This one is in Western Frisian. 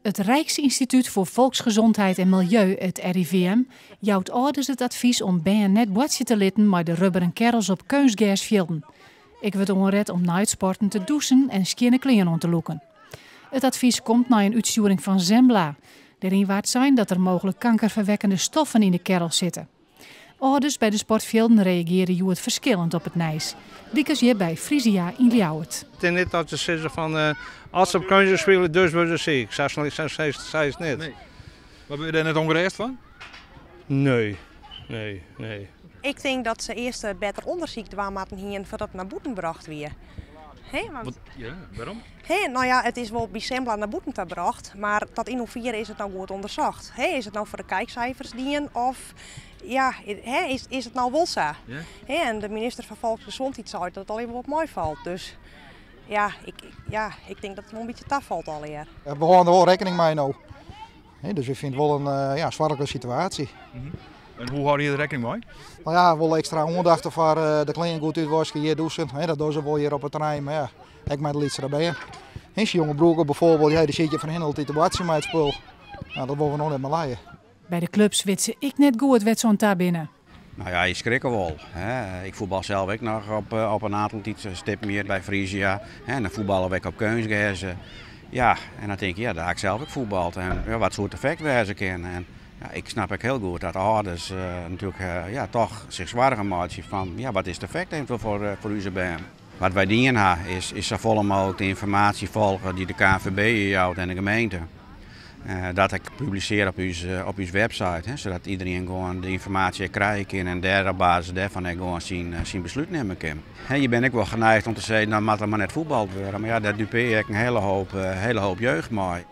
It Rijksinstituut voor Volksgezondheid en Milieu, it RIVM, jout âlders it advys om bern net boartsje te litten mei de rubberen kerrels op keunstgersfjilden. Ek wurdt oanret om nei it sporten te dûsen en skjinne klean oan te lûken. It advys komt nei in útstjoering fan Zembla. Dêryn waard sein dat der mooglik kankerferwekkende stoffen yn de kerrels sitte. Alders by de sportfjilden reagearje hjoed ferskillend op it nijs. Lykas hjir by Frisia yn Ljouwert. It is net dat se sizze fan as se op keunstgers spylje, dus wurde se siik. Sa sa is it net. Nee. Mar wurde je dêr net ûngerêst fan? Nee, nee, nee. Ik tink dat se earst better ûndersyk dwaan moatten hienen foardat it nei bûten brocht wie. Hè, want, Ja, wêrom? Hè, no ja, it is wol by Zembla nei bûten ta brocht, mar tot yn hoefier is it no goed ûndersocht? Hè, is it no foar de kijkcijfers dien of ja, hè, is it no wol sa? Hè, en de minister fan Volksgezondheid sei dat it allegear wol wat meifalt. Dus ja, ja, ik tink dat it wol in bytsje tafalt allegear. We hâlde der wol rekkening mei no. Dus we fine it wol in ja, soarchlike situaasje. En hoe hâlde je der rekkening mei? No ja, wol ekstra oandacht foar de klean goed útwaske, hjir dûsen. Dat dogge se wol hjir op it terrein, mar ja, ek mei de lytsere bern. Syn jonge broerke bijvoorbeeld, ja, dy sit hjir fan hin altyd te boartsjen mei it spul. Nou, dat wolle we no net mear lije. By de klups witte se ek net goed wêr't se oan ta binne. No ja, je skrikke wol. Hè. Ik fuotbal sels ek noch op in oantal tiidstippen hjir by Frisia. Hè, en dan fuotballe we ek op keunstgers. Ja, en dan tink ik, ja, dêr ha ik sels ek fuotbald. En ja, wat soe it effekt wêze kinne? En ja, ik snap ek hiel goed dat âlders natuerlik ja, toch sich soargen meitsje fan ja, wat is it effekt eventueel foar ús bern? Wat wy dien ha, is safolle mooglik de ynformaasje folge dy't de KNVB jout en de gemeente. Dat ek publisearje op ús website, hè, sadat iderien gewoan de ynformaasje krije kin en dêr op basis dêrfan ek gewoan syn beslút nimme kin. Hè, je binne ek wol geneigd om te sizzen, dan moat der mar net fuotbald wurde. Mar ja, dêr dupearje je ek in hele hoop jeugd mei.